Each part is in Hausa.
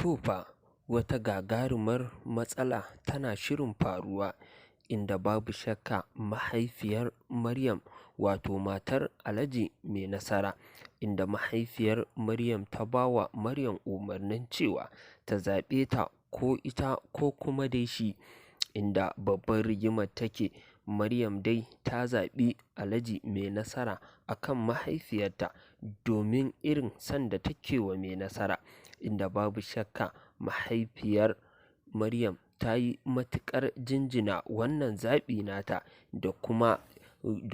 To fa, wata gagarumar matsala tana shirin faruwa, inda babu shakka mahaifiyar Maryam, wato matar Alhaji Mai Nasara, inda mahaifiyar Maryam ta ba wa Maryam umarnin cewa ta zaɓe ta, ko ita ko kuma dai shi. Inda babbar rigimar take, Maryam dai ta zaɓi Alhaji Mai Nasara a kan mahaifiyarta domin irin son da take wa Mai Nasara, inda babu shakka mahaifiyar Maryam ta yi matuƙar jinjina wannan zaɓi nata da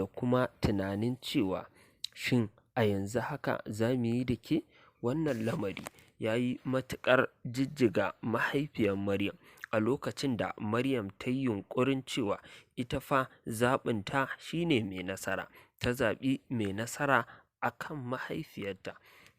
kuma tunanin cewa shin a yanzu haka za mu yi da ke? Wannan lamari ya yi matuƙar jijjiga mahaifiyar Maryam a lokacin da Maryam ta yi yunƙurin cewa ita fa zaɓinta shi ne Mai Nasara, ta zaɓi Mai Nasara a kan mahaifiyarta.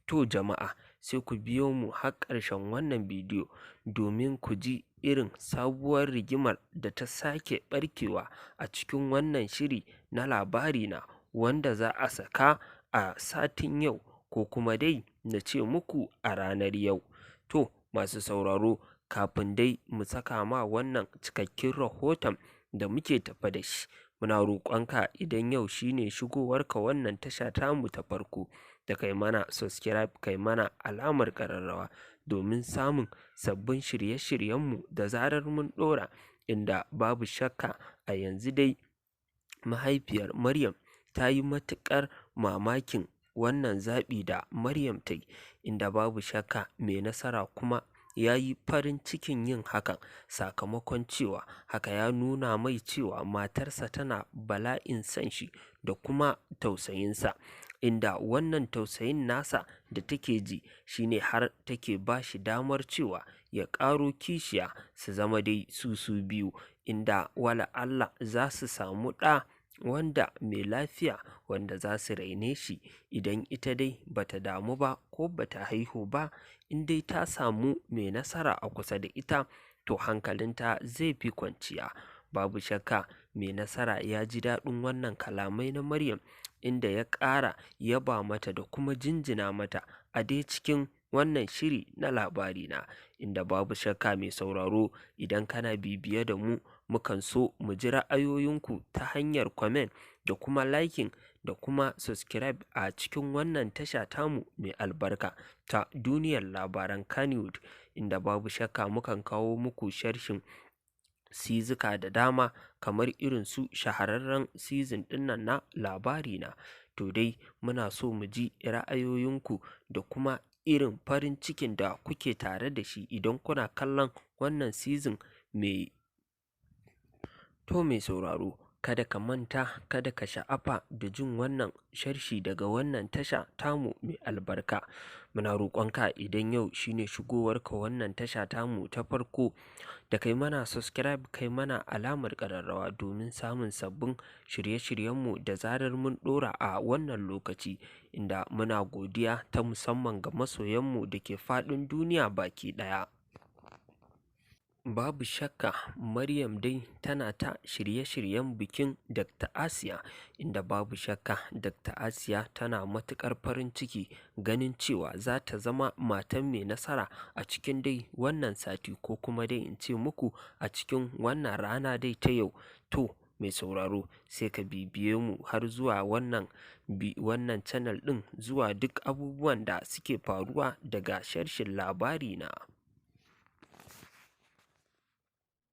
To jama'a, sai ku biyo mu har ƙarshen wannan bidiyo domin ku ji irin sabuwar rigimar da ta sake ɓarkewa a cikin wannan shiri na Labarina, wanda za a saka a satin yau, ko kuma dai na ce muku a ranar yau. To masu sauraro, kafin dai mu saka ma wannan cikakken rahoton da muke tafe da shi, muna roƙonka idan yau shine shigowarka wannan tasha tamu ta farko, da kai mana subscribe, kai mana alamar ƙararrawa domin samun sabbin shirye-shiryenmu da zarar mun ɗora. Inda babu shakka a yanzu dai mahaifiyar Maryam ta yi matuƙar mamakin wannan zaɓi da Maryam ta yi, inda babu shakka Mai Nasara kuma ya yi farin cikin yin hakan, sakamakon cewa haka ya nuna mai cewa matarsa tana bala'in son shi da kuma tausayinsa, inda wannan tausayin nasa da take ji shine har take ba shi damar cewa ya ƙaro kishiya su zama dai su su biyu, inda wala Allah za su samu ɗa wanda mai lafiya wanda za su raine shi. Idan ita dai bata damu ba ko bata haihu ba, in dai ta samu Mai Nasara a kusa da ita, to hankalinta zai fi kwanciya. Babu shakka Mai Nasara ya ji daɗin wannan kalamai na Maryam, inda ya ƙara yaba mata da kuma jinjina mata a dai cikin wannan shiri na Labarina. Inda babu shakka mai sauraro, idan kana bibiye da mu, mukan so mu ji ra'ayoyinku ta hanyar comment da kuma liking da kuma subscribe a cikin wannan tasha tamu mai albarka ta Duniyar Labaran Kannywood, inda babu shakka mukan kawo muku sharhin sizuka da dama kamar irin su shahararren season ɗinnan na Labarina. To dai muna so mu ji ra'ayoyinku da kuma irin farin cikin da kuke tare da shi idan kuna kallon wannan season mai. To mai sauraro, kada ka manta, kada ka sha'afa da jin wannan sharhi daga wannan tasha tamu mai albarka. Muna roƙonka idan yau shine shigowarka wannan tasha tamu ta farko, da kai mana subscribe, kai mana alamar ƙararrawa domin samun sabbin shirye-shiryenmu da zarar mun ɗora a wannan lokaci, inda muna godiya ta musamman ga masoyanmu da ke faɗin duniya baki ɗaya. Babu shakka Maryam dai tana ta shirye-shiryen bikin Dr. Asiya, inda babu shakka Dr. Asiya tana matuƙar farin ciki ganin cewa za ta zama matan Mai Nasara a cikin dai wannan sati, ko kuma dai in ce muku a cikin wannan rana dai ta yau. To mai sauraro, sai ka bibiye mu har zuwa wannan channel ɗin, zuwa duk abubuwan da suke faruwa daga sharshin Labarina.